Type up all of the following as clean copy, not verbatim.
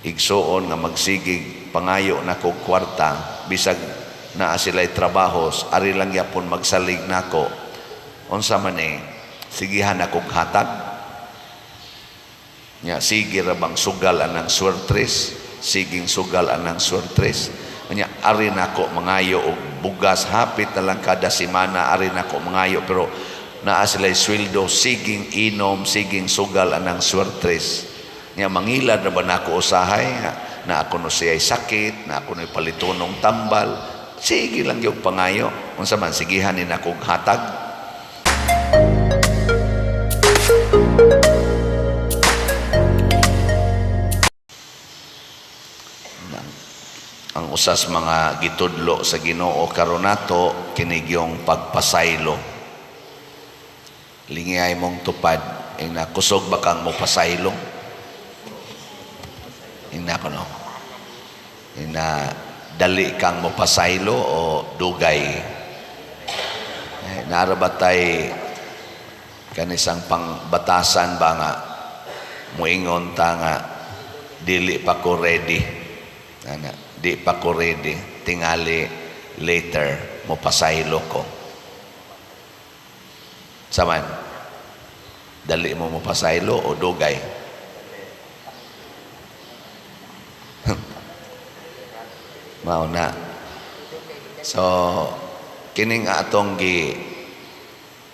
Igsuon nga magsigig pangayo nako kwarta bisag naa sila'y trabahos, ari lang yapon magsalig nako. Unsa man eh, sigihan akong hatag? Nya sige ra bang sugal anang swertres, siging sugal anang swertres. Nya ari nako mangayo og bugas hapit na lang kada semana ari nako mangayo, pero naa sila'y sweldo, siging inom, siging sugal anang swertres. Nya mangilad ra ba nako usahay na ako no siya'y sakit, na ako no'y palitunong tambal, sige lang yung pangayo. Unsa man, sigihan ni nako hatag? Ang usas mga gitudlo sa Ginoo karon nato kini gyung pagpasaylo. Lingiyay mong tupad, ing nakusog ba kang mopasaylo? Ing na kuno. Ing na dali kang mopasaylo o dugay? Eh, naara ba tay kanisang pangbatasan ba nga muingon ta nga dili pa ko ready? Ana, di pa ko ready, tingali later mopasaylo ko. Saman, dali mo mopasaylo o dugay? Mao na. So kining atong gi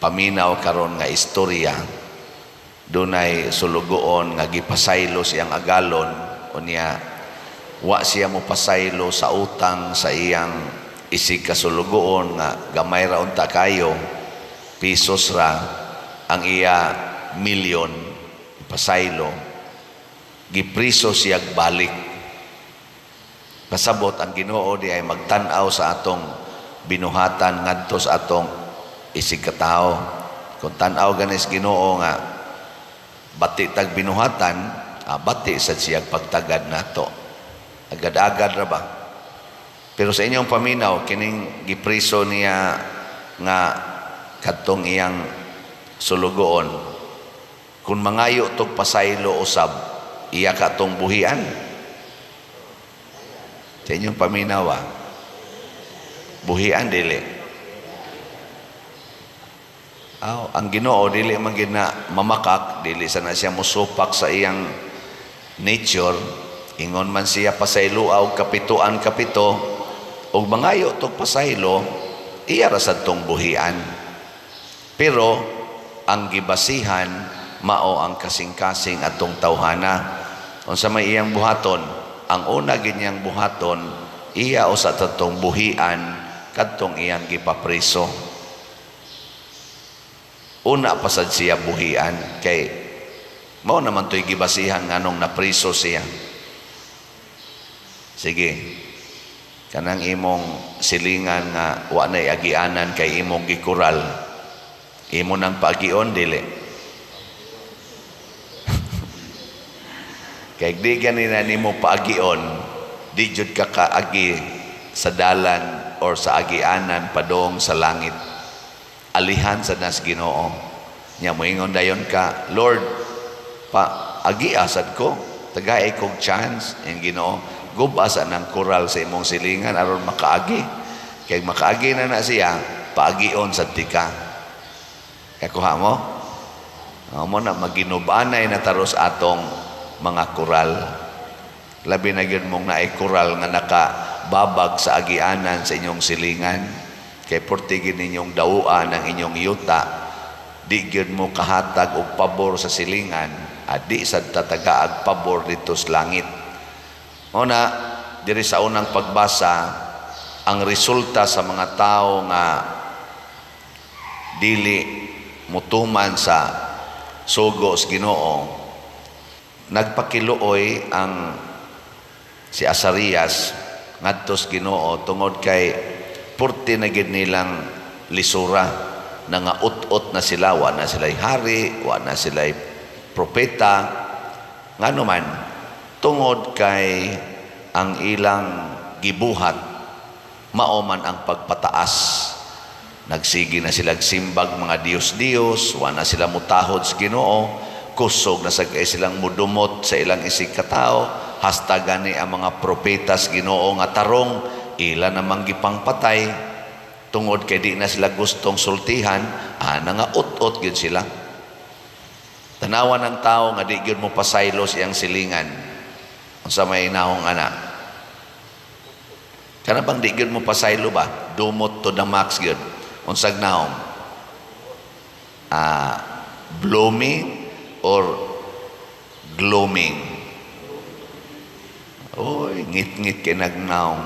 paminaw karon nga istorya, dunay sulugoon nga gipasaylo siyang agalon, unya wa siya mopasaylo sa utang sa iyang isig kasulugoon nga gamay ra unta kayo, pesos ra ang iya milyon pasaylo, gipriso siyag balik. Pasabot ang Ginoo di ay magtan-aw sa atong binuhatan ngadto sa atong isig katawo. Kung tan-aw ganis Ginoo nga bati tag binuhatan, bati sad siyag pagtagad nato. Agad-agad ra ba? Pero sa inyong paminaw, kining gipriso niya nga kadtong iyang sulugoon, kung mangayo tog pasaylo usab, iya ka tong buhian? Sa inyong paminaw, buhian dili? Aw, ang Ginoo dili man gid na mamakak, dili sana siya mosupak sa iyang nature. Ingon man siya pasaylo og kapituan kapito, og mangayo tog pasaylo, iya ra sad tong buhian. Pero ang gibasihan mao ang kasing-kasing atong tawhana. Unsa may iyang buhaton? Ang una gid niyang buhaton, iya usa tatong buhian kadtong iyang gipapriso. Una pa sad siya buhian kay mao naman to'y gibasihan nganong napriso siya. Sige, kanang imong silingan nga wa na'y agianan kay imong gikural, imo nang paagion dili? Kay di ganina nimo paagion, di jud ka kaagi sa dalan or sa agianan padong sa langit. Alihan sa nas Ginoo. Nya moingon dayon ka, "Lord, pa agi asad ko, tagay kog chance." Ang Ginoo, guba sa nang kural sa imong silingan aron makaagi. Kay makaagi na na siya, paagion sad tika. Kakuha mo? Mo na maginubanay na taros atong mga kural. Labi na gyud mong naay kural nga nakababag sa agianan sa inyong silingan. Kay portigin ninyong dawuan ang inyong yuta, di gyud mo kahatag og pabor sa silingan, adi sad tatagaag pabor dito sa langit. Una, diri sa unang pagbasa, ang resulta sa mga tao nga dili mutuman sa sugo sa Ginoo, nagpakiluoy ang si Azarias ngadto sa Ginoo tungod kay purti na gid nilang lisura, nga ut-ut na sila, wa na sila'y hari, wa na sila'y propeta. Ngano man, tungod kay ang ilang gibuhat mao man ang pagpataas. Nagsige na sila simbag mga Diyos-Diyos, wa na sila mutahod sa Ginoo, kusog na sa kay silang mudumot sa ilang isig katao. Hasta gani ang mga propetas Ginoo nga tarong, ila namang gipangpatay tungod kay di na sila gustong sultihan ana nga ut-ut gyud sila. Tanawan ng tao nga di gyud mo pasaylo sa iyang silingan. Unsa may nahong ana? Kana bang di gyud mo pasaylo ba? Dumot to the max gyud. Unsag naong? Blooming or glooming? Oy, ngit-ngit kay nagnaong.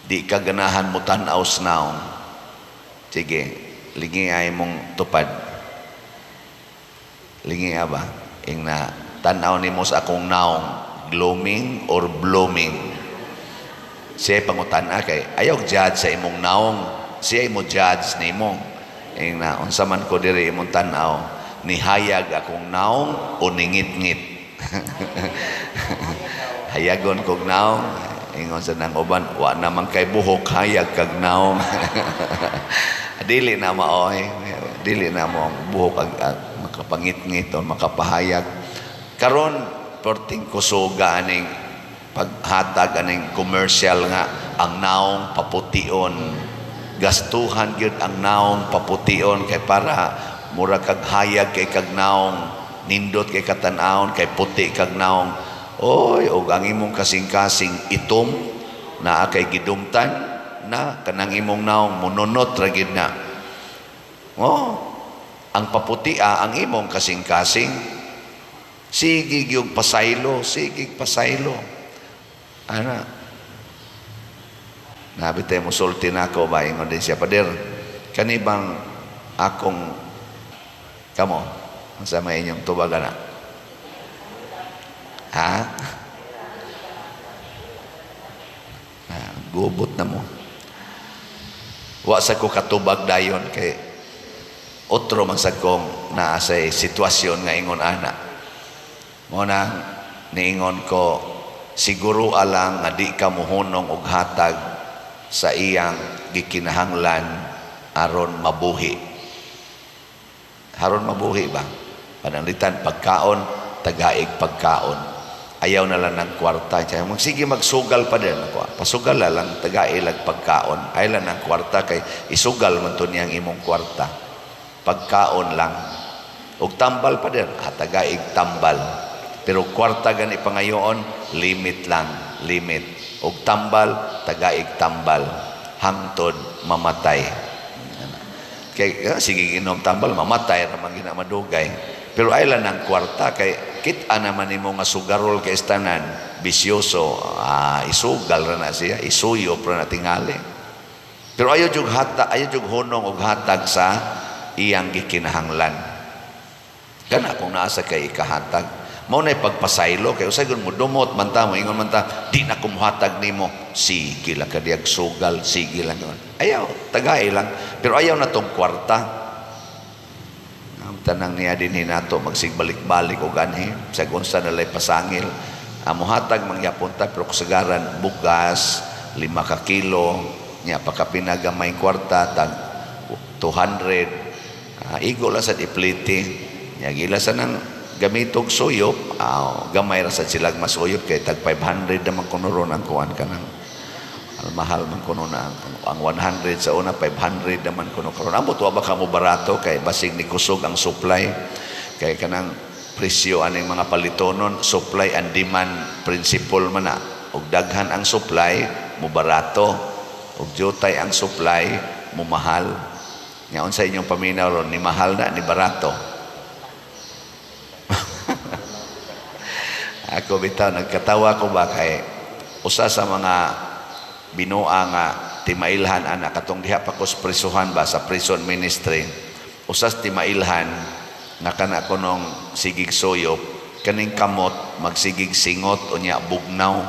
Di ka ganahan mo tan-aw sa naong. Sige, lingi ay mong tupad. Lingi ba? Ing na tan-aw nimo sa akong naong, glooming or blooming? Siya pangutan-a kay ayaw judge sa imong naong. Siya mo judge nimo. Ing na unsa man ko diri imong tan-aw, nihayag akong naong o ningit-ngit? Hayagon kog naong. Ingon sa nang uban, wa naman kay buhok, hayag kag naong. Dili na maoy, dili na mo ang buhok ag makapangit-ngit o makapahayag. Karon perting kusuga aning paghatag aning commercial nga ang naong papution. Gastuhan gyud ang naong papution kay para mura kag hayag kay kag naong, nindot kay katan-awon kay puti kag naong. Oy, og ang imong kasing-kasing itom naa kay gidumtan na kanang imong naong mununot ra gid na. Oh, ang paputia ang imong kasing-kasing. Sige gyud pasaylo, sige pasaylo. Ana. Nabi tayo musulti na ako ba, ingon din siya, "Pader, kani bang akong kamo, sa may inyong tubag ana?" Ha? Ah, gubot na mo. Wa sa ko katubag dayon kay otro man sa kong naa sa sitwasyon nga ingon ana. Mo na niingon ko, siguro alang nga di ka muhunong og hatag sa iyang gikinahanglan aron mabuhi. Aron mabuhi ba? Pananglitan pagkaon, tagaig pagkaon. Ayaw na lang ng kwarta. Kaya sige magsugal pa din. Ako, pasugal na lang, tagailag pagkaon. Ayaw lang ng kwarta kay isugal man to niyang imong kwarta. Pagkaon lang. Og tambal pa din, tagaig tambal. Pero kwarta gani pangayoon, limit lang, limit. Og tambal, tagaig tambal. Hangtod mamatay. Kay sige inom tambal, mamatay ra man gina madugay. Pero ay lang ng kwarta kay kita naman nimo nga sugarol kay istanan, bisyoso, isugal ra na siya, isuyop ra na tingali. Pero ayaw jug hata, ayaw jug hunong og hatag sa iyang gikinahanglan. Kana kung naa sa kay ikahatag. Mao nay pagpasaylo kay usay mo dumot man ta mo ingon man ta, "Di na ko mohatag nimo." Sige lang kadiyag sugal, sige lang. Ayaw, tagay lang. Pero ayaw na tong kwarta. Ang tanang niya din hinato magsigbalik-balik og anhi sa unsa na lay pasangil. Mohatag mangyapon ta pero kasagaran bugas 5 ka kilo nya pakapinagamay kwarta tag 200, igo lang sa ipliti nya gila sa nang gamitog suyop, gamay ra sad silag masuyop kay tag 500 naman kuno ron ang kuan kanang mahal man kuno na ang 100 sa una, 500 naman kuno karon. Ambot wa ba kamo barato kay basig ni kusog ang supply kay kanang presyo aning mga palitonon, supply and demand principle man na. Og daghan ang supply, mo barato. Og jutay ang supply, mo mahal. Nya unsa inyong paminaw ron, ni mahal na ni barato? Ako bitaw nagkatawa ko ba kay usa sa mga binua nga timailhan ana katong diha pa ko sa prisuhan ba sa prison ministry, usas timailhan nga kana kunong sigig suyop kaning kamot magsigig singot unya bugnaw.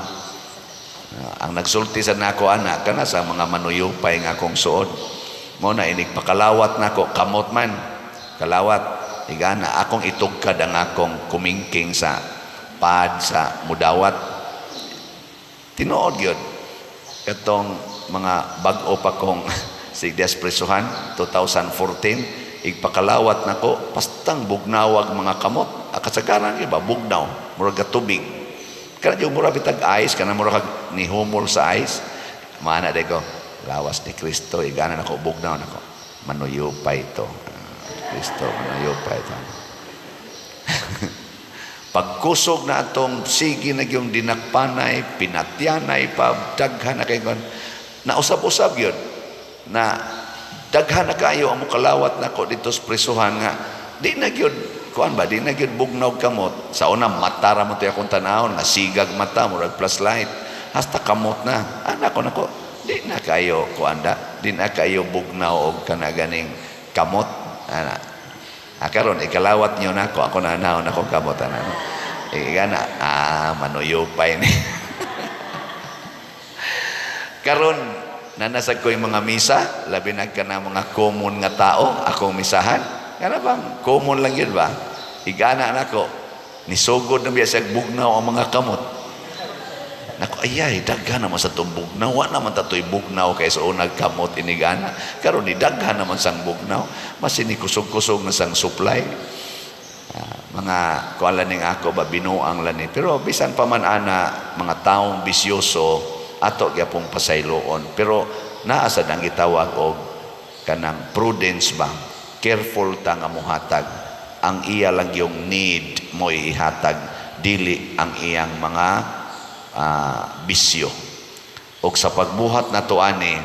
Ang nagsulti sa nako ana kana sa mga manuyupay nga akong suod mo na inig pakalawat nako kamot man kalawat igana akong itugkad ang akong kumingking sa pad sa mudawat. Tinuod gyud katong mga bag-o pa kong sigdes presuhan 2014, igpakalawat nako pastang bugnawag mga kamot. Kasagaran iba bugnaw murag tubig. Kana yung mura bitag ice, kana mura kag nihumol sa ice. Mana day ko, lawas ni Kristo, igana nako bugnaw nako. Manuyupay ito. Ah, Kristo, manuyupay ito. Pagkusog na atong sige na yung dinakpanay, pinatyanay pa, daghan na kay kon. Nausab-usab yun na daghan na kayo ang mukalawat nako dito sa presuhan nga di na gyud kuan ba, di na gyud bugnaw kamot. Sa una, mata ra mo to akong tanawon nga sigag mata, murag flashlight, hasta kamot na anak ko nako, di na kayo kuan da, di na kayo bugnaw og kana ganing kamot ana. Ah, karon ikalawat niyo nako, ako na naon ako kamot ana. Igana, ah, manuyupay ni. Karon nanasag ko yung mga misa, labi na ka na mga common nga tao, akong misahan. Kana bang common lang yun ba? Igana nako, nisugod na biya siya bugnaw ang mga kamot. Nako, ayay, daghan naman sa itong bugnaw. Wa naman tatoy bugnaw kay sa unag kamot inigana. Karon ni daghan naman sang bugnaw. Mas kusog-kusog na sang supply. Ah, mga kuan ning ako ba, binuang lani. Pero bisan pa man ana, mga taong bisyoso, ato gyapong pasayloon. Pero naa sad ang gitawag og kanang prudence ba, careful ta nga muhatag. Ang iya lang yung need mo ihatag, dili ang iyang mga bisyo. Og sa pagbuhat nato ani,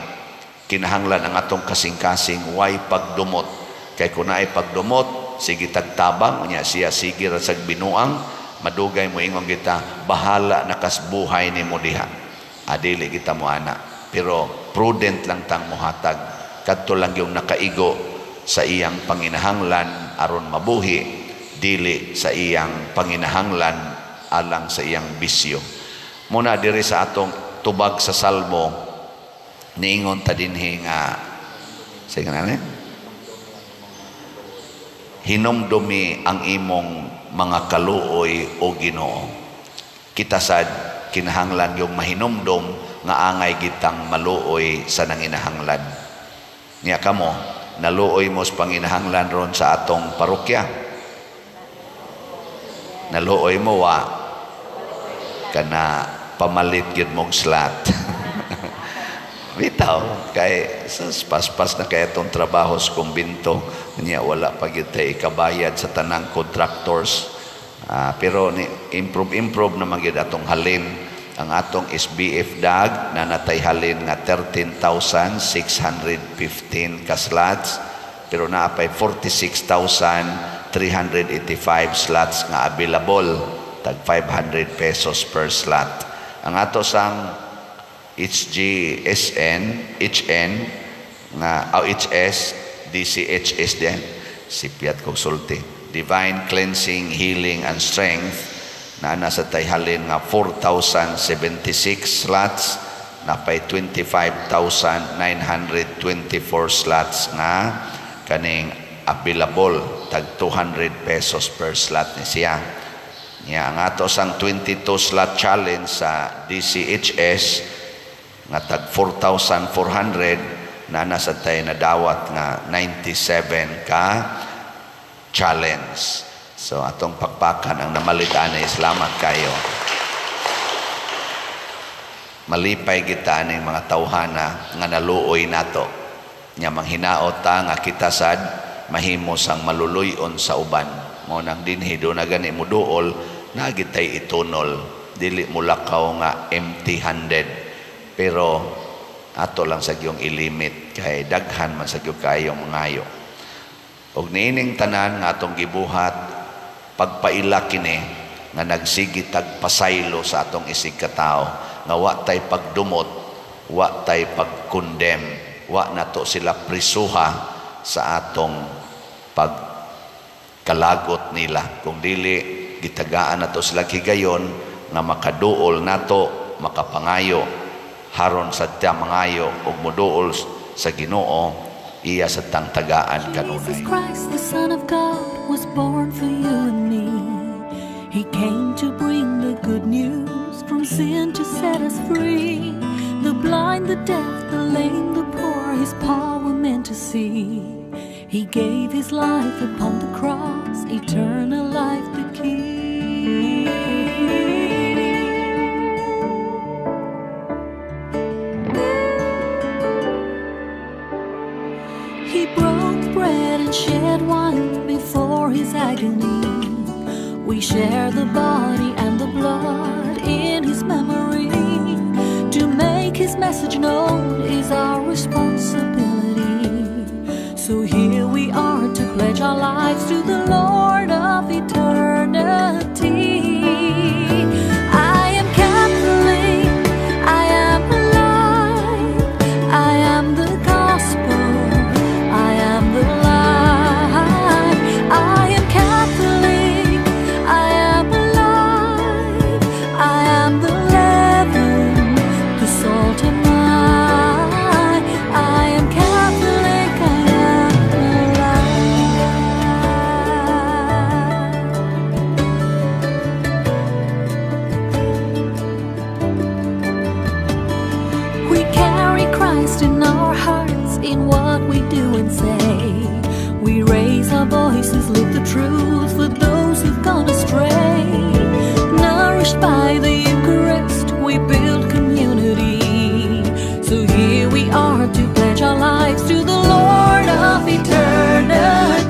kinahanglan ang atong kasing-kasing way pagdumot. Kay kung naay pagdumot, sige tagtabang, unya siya sige ra sag binuang, madugay mo ingon kita, "Bahala na kas buhay nimo diha." Adili kita mo ana. Pero prudent lang tang muhatag. Kadto lang yung nakaigo sa iyang panginahanglan aron mabuhi, dili sa iyang panginahanglan alang sa iyang bisyo. Muna diri sa atong tubag sa Salmo, niingon ta dinhi nga sige na ni, "Hinumdumi ang imong mga kaluoy, o Ginoo." Kita sad kinahanglan yung mahinumdom nga angay gitang maluoy sa nanginahanglan. Niya kamo, naluoy mo sa panginahanglan ron sa atong parokya. Naluoy mo wa kana pamalit gyud mong slot. Bitaw, kay sa paspas na kay itong trabaho sa kumbinto, niya wala pa gyud tay ikabayad sa tanang contractors. Ah, pero ni improve improve naman gyud atong halin. Ang atong SBF dag na natay halin nga 13,615 ka slots, pero naa pay 46,385 slots nga available, tag 500 pesos per slot. Ang ato sang HGSN, HN nga o HS, DCHS din, sipyat kog sulti. Divine Cleansing, Healing and Strength na nasa tay halin nga 4,076 slots, napay 25,924 slots nga kaning available, tag 200 pesos per slot ni siya. Nya ang ato sang 22 slot challenge sa DCHS nga tag 4,400 na nasa tay nadawat nga 97 ka challenge. So atong pakpakan ang namalit ani, salamat kayo. Malipay kita ning mga tawhana nga naluoy nato. Nya manghinaot ta nga kita sad mahimo sang maluluy-on sa uban. Mo nang dinhi do na gani muduol na gitay itunol, dili mo lakaw nga empty-handed. Pero ato lang sa gyung ilimit kay daghan man sa gyud kayong mangayo. Og niining tanan nga atong gibuhat, pagpaila kini nga nagsigi tag pasaylo sa atong isig katao nga wa tay pagdumot, wa tay pagkondem, wa nato sila prisuha sa atong pagkalagot nila. Kung dili, gitagaan nato sila higayon nga makaduol nato, makapangayo, haron sa tiya mangayo ug moduol sa Ginoo, iya sa tang tagaan Jesus kanunay. Christ, the Son of God, was born for you and me. He came to bring the good news, from sin to set us free. The blind, the deaf, the lame, the poor, his power meant to see. He gave his life upon the cross, eternal life the key. Agony. We share the body and the blood in his memory. To make his message known is our responsibility. So here we are to pledge our lives to the Lord of eternity. I am Catholic, I am alive, I am the gospel, I am the light. I am Catholic, I am alive, I am the leaven, the salt am I. I am Catholic, I am alive. We carry Christ in our hearts, in what we do and say. We raise our voices, live the truth for those who've gone astray. Nourished by the Eucharist, we build community. So here we are to pledge our lives to the Lord of eternity.